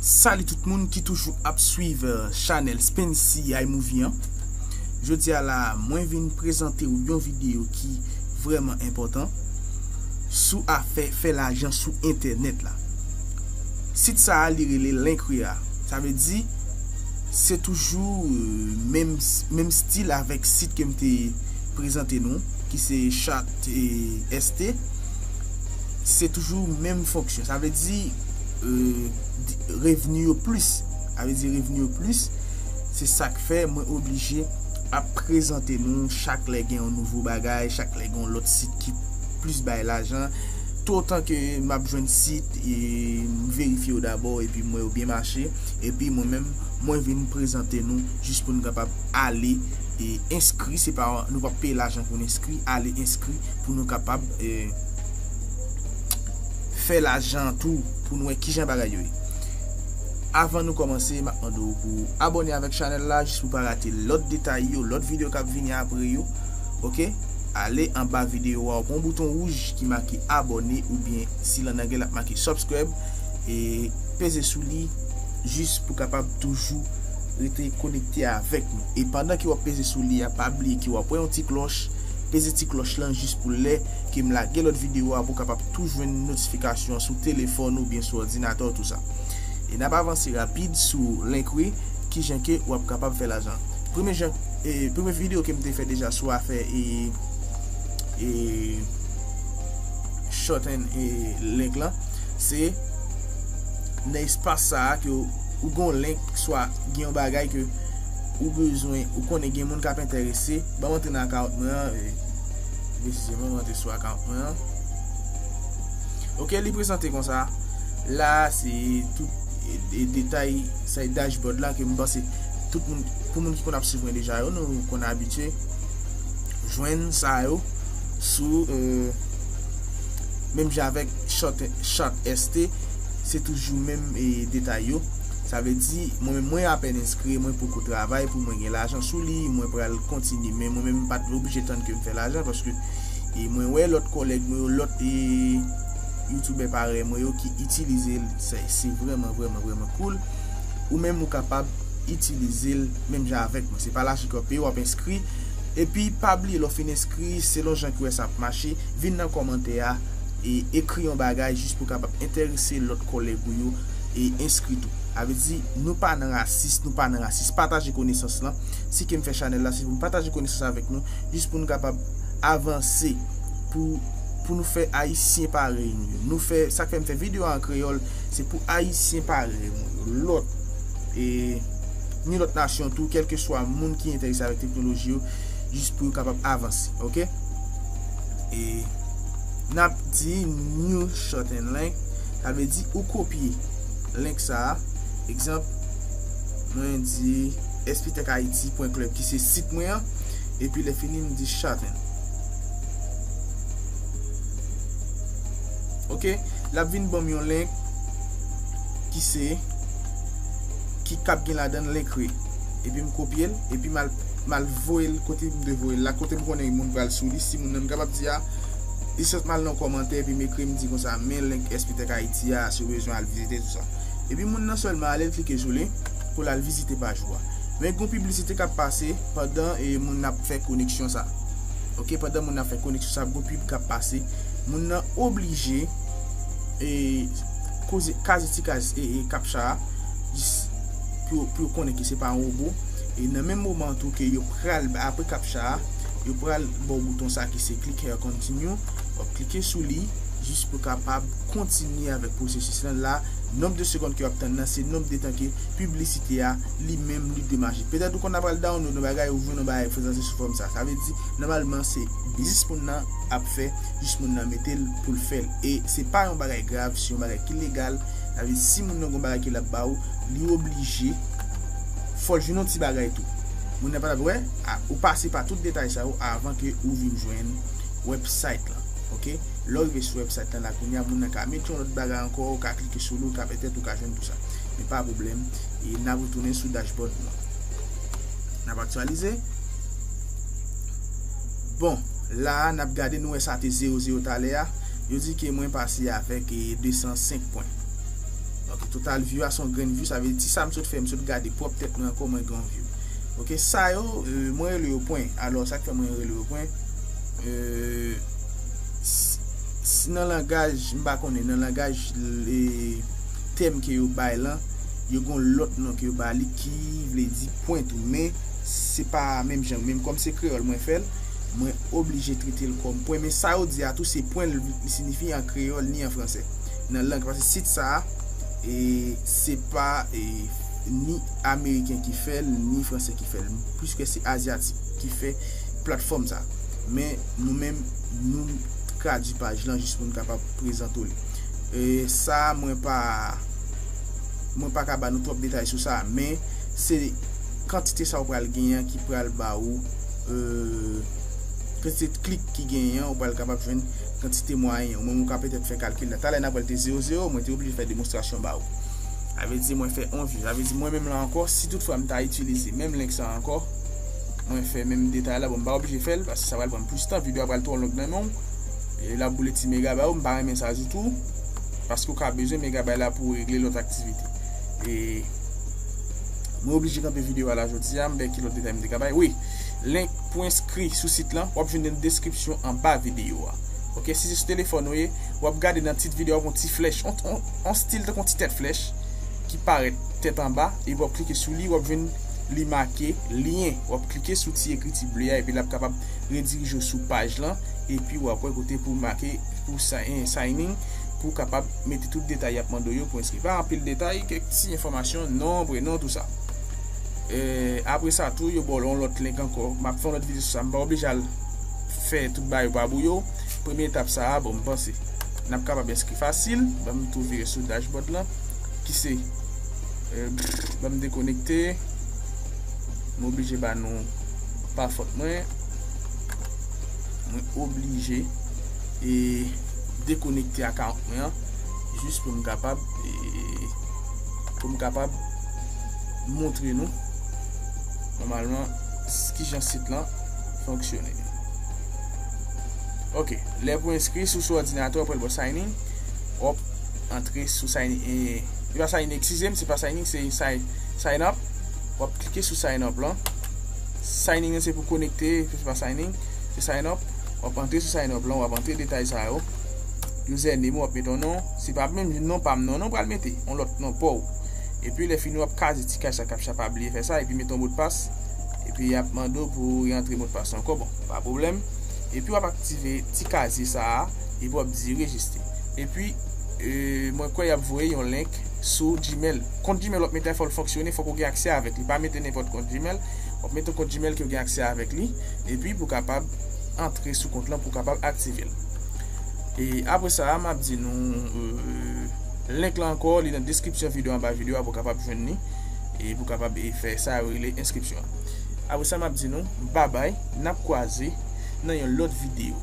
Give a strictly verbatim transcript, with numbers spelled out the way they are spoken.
Salut tout moun ki toujou ap swiv, euh, chanèl Spency iMovie an. Jodi a la, mwen vin prezante w yon videyo ki vrèman enpòtan sou afè fè lajan sou entènèt la. Sit sa a, li rele Linkry a. Sa vle di, se toujou, euh, menm, menm stil avèk sit ke m te prezante nou, ki se Chat, e, S T. Se toujou menm fonksyon. Sa vle di, euh, di- revni yo plis. Sa vle di revni yo plis. Se sa k fè mwen oblije ap prezante nou chak lè gen yon nouvo bagay, chak lè gen yon lòt sit ki plis bay lajan. Toutan ke m ap jwenn sit, e m verifye yo dabò, epi m wè yo byen mache, epi mwen menm, mwen vin prezante nou jis pou nou kapab ale e enskri. Se pa, nou p ap peye lajan pou n enskri, ale enskri pou nou kapab, e, fè lajan tou, pou nou wè kijan bagay yo ye. Avan nou kòmanse, m ap mande w pou abòne avèk chanèl la, jis pou pa rate lòt detay yo, lòt videyo k ap vini apre yo. Oke? Ale anba videyo a, w pran bouton wouj ki make abòne, oubyen si l an anglè, l ap make subscribe, e peze sou li, jis pou kapab toujou rete konekte avèk nou. E pandan ke w ap peze sou li a, pa bliye ke w ap wè yon ti klòch, peze ti klòch lan jis pou lè ke m lage lòt videyo a, pou w kapab tou jwenn notifikasyon sou telefòn oubyen sou òdinatè w, tou sa. E n ap avanse rapid sou Linkry, kijan ke w ap kapab fè lajan. Premye jan, e, premye videyo ke m te fè deja sou afè, e, e, shorten, e, link lan, se nan espas sa a ke w, ou gen yon link, swa gen yon bagay ke ou bezwen, ou konnen gen moun k ap enterese, ban m antre nan account mwen an, e, presizeman, m antre sou account mwen an. Oke, li prezante konsa. La, se tout, e, e, detay, sa e dashboard la ke m panse tout moun, pou moun ki konn ap swiv mwen deja yo, nou konn abitye jwenn sa yo sou, e, menm jan avèk Chat, Chat S T, se toujou menm, e, detay yo. Sa vle di, mwen menm, mwen apèn enskri, mwen poko travay pou mwen gen lajan sou li, mwen pral kontinye, men mwen menm, m pa t oblije tann ke m fè lajan, paske, e, mwen wè lòt kòlèg mwen yo, lòt, e, youtubè parèy mwen yo ki itilize l, se, se vrèman, vrèman, vrèman cool. Ou menm, ou kapab itilize l menm jan avèk mwen. Se pa lajan ke w ap peye, w ap enskri. Epi, pa bliye, lè w fin enskri, selon jan ki w wè sa ap mache, vin nan kòmantè a, e ekri yon bagay jis pou kapab enterese lòt kòlèg ou yo e enskri tou. Sa vle di, nou pa nan rasis, nou pa nan rasis. Pataje konesans lan. Si ke m fè chanèl la, se pou m pataje konesans avèk nou, jis pou nou kapab avanse, pou, pou nou fè Ayisyen parèy nou yo. Nou fè, sa k fè m fè videyo an kreyòl, se pou Ayisyen parèy nou yo. Lòt, e, ni lòt nasyon tou, kèlkeswa moun ki enterese avèk teknoloji yo, jis pou yo kapab avanse, oke? E n ap di new shorten link, sa vle di ou kopye link sa a. Egzanp, mwen di S P Tech Haiti pwen club ki se sit mwen an, epi lè fini m di shorten. Oke, l ap vin ban m yon link ki se, ki k ap gen ladan l Linkry. Epi m kopye l, epi m al, m al voye l kote m te voye l la, kote m konnen moun pral sou li. Si moun nan, m kapab di a, li sot m al nan kòmantè, epi m ekri, m di konsa, men link S P Tech Haiti a, si w bezwen al vizite, tou sa. Epi moun nan sèlman ale, l klike sou li, pou l al vizite paj ou a. Men gen piblisite k ap pase pandan, e, moun nan ap fè koneksyon sa. Oke, pandan moun nan ap fè koneksyon sa, gen pib k ap pase. Moun nan oblije, e, koze, kaze ti kaz, e, e, captcha a, jis pou, pou yo konnen ke se pa yon wobo. E nan menm moman tou ke yo pral, apre captcha a, yo pral ba w bouton sa ki se click here continue. W ap klike sou li, jis pou kapab kontinye avèk pwosesis lan. La, nonb de segonn ke w ap tann nan, se nonb de tan ke piblisite a, li menm, li demaje. Petèt ou konn ap pral download yon bagay, ou jwenn yon bagay prezante sou fòm sa. Sa vle di, nòmalman, se biznis moun nan ap fè, jis moun nan mete l pou l fè l. E se pa yon bagay grav, se yon bagay ki legal. Sa vle di, si moun nan gen yon bagay ke l ap ba ou, li oblije, fò l jwenn yon ti bagay tou. Moun nan pa t ap wè, a, ou pase pa tout detay sa yo avan ke ou vin jwenn website lan. Oke? Lè w rive sou website lan la kounye a, moun nan ka mete yon lòt bagay ankò, ou ka klike sou li, ou ka petèt ou ka jwenn tou sa. Men pa pwoblèm, e n ap retounen sou dashboard nou an. N ap aktyalize. Bon, la a, n ap gade, nou wè sa te zewo zewo talè a. Yo di ke mwen pase avèk, e, de san senk pwen. Total view a se yon grenn view, sa vle di ti sa m sot fè, m sot gade pwòp tèt mwen ankò, mwen gen yon view. Ok, sa yo, euh, mwen rele yo pwen. Alò, sa k fè mwen rele yo pwen, euh, s- s- nan langaj, m pa konnen, nan langaj, e, tèm ke yo bay lan, yo gon lòt non ke yo ba li ki vle di pwen tou, men se pa menm jan. Menm kòm se kreyòl mwen fè l, mwen oblije trete l kòm pwen. Men sa yo di a tou, se pwen li siyifi an kreyòl ni an fransè. Nan lang, paske sit sa a, e, se pa, e, ni ameriken ki fè l, ni fransè ki fè l. Pliske se azyatik ki fè platfòm sa. Men nou menm, nou tradui paj lan jis pou nou kapab prezante w li. E sa, mwen pa, mwen pa ka ba nou twòp detay sou sa, men se kantite sa ou pral genyen an ki pral ba ou, euh, kantite klik ki genyen an, ou pral kapab jwenn kantite mwayen. Ou menm ou ka petèt fè kalkil la. Talè nan pral te zewo zewo, mwen te oblije fè demonstrasyon ba ou. Sa vle di mwen fè on view. Sa vle di mwen menm la ankò, si toutfwa m ta itilize menm link sa ankò, mwen fè menm detay la, bon, m pa oblije fè l, paske sa pral pran m plis tan, videyo a pral twò long nan men w. E l ap boule ti mega ba ou, m pa renmen sa ditou, paske ou ka bezwen mega bay la pou w regle lòt aktivite. E mwen oblije kanpe videyo a la jodi a, m wè ki lòt detay m te ka bay. Wi, link pou enskri sou sit lan, w ap jwenn nan deskripsyon anba videyo a. Ok, si se sou telefòn ou ye, w ap gade nan tit videyo a, w ap wè yon ti flèch, on, on, on stil tankou yon ti tèt flèch ki parèt tèt anba, epi w ap klike sou li, w ap jwenn li make lyen. W ap klike sou ti ekriti ble a, epi l ap kapab redirije w sou paj lan, epi w ap wè kote pou make, pou sa- eh, sign in, pou w kapab mete tout detay y ap mande w yo pou enskri. Pa anpil detay, kèk ti enfòmasyon, non, prenon, tou sa. E, apre sa tou, yo ba w yon lòt link ankò. M ap fè yon lòt videyo sou sa. M pa oblije al fè tout bagay yo pa bouyo. Premye etap sa a, bon, m panse n ap kapab enskri fasil. Ban m tou vire sou dashboard lan. Ki se, e, ban m dekonekte. M oblije ba nou pa fòt mwen. Mwen oblije, e, dekonekte account mwen an, jis pou m kapab, e, pou m kapab montre nou nòmalman s- kijan sit lan fonksyone. Ok, lè pou enskri sou, sou òdinatè, w ap wè l ba w sign in, w ap antre sou sign in, e, se pa sign in, eskize m, se pa sign in, se sign, sign up. W ap klike sou sign up lan. Sign in nan se pou konekte, se pa sign in, se sign up. W ap antre sou sign up lan, w ap antre detay sa yo. Username ou, w ap mete yon non. Se pa menm non pa m non, non, pral mete yon lòt non pa w. Epi lè fini, w ap kaze ti kay sa, captcha, pa bliye fè sa, epi mete yon modpas. Epi y ap mande w pou w rantre modpas ankò, bon, pa pwoblèm. Epi w ap aktive ti kazye sa a, epi w ap di rejistre. Epi, e, mwen kwè y ap voye yon link sou Gmail. Kont Gmail w ap mete a, fò l fonksyone, fòk ou gen aksè avèk li. Pa mete nenpòt kont Gmail. W ap mete yon kont Gmail ke w gen aksè avèk li. Epi pou w kapab antre sou kont lan, pou w kapab aktive l. E apre sa a, m ap di nou, e, link lan ankò, li nan deskripsyon videyo, anba videyo a, pou w kapab jwenn li. E pou w kapab, e, fè sa yo rele enskripsyon an. Apre sa, m ap di nou, babay, n ap kwaze nan yon lòt videyo.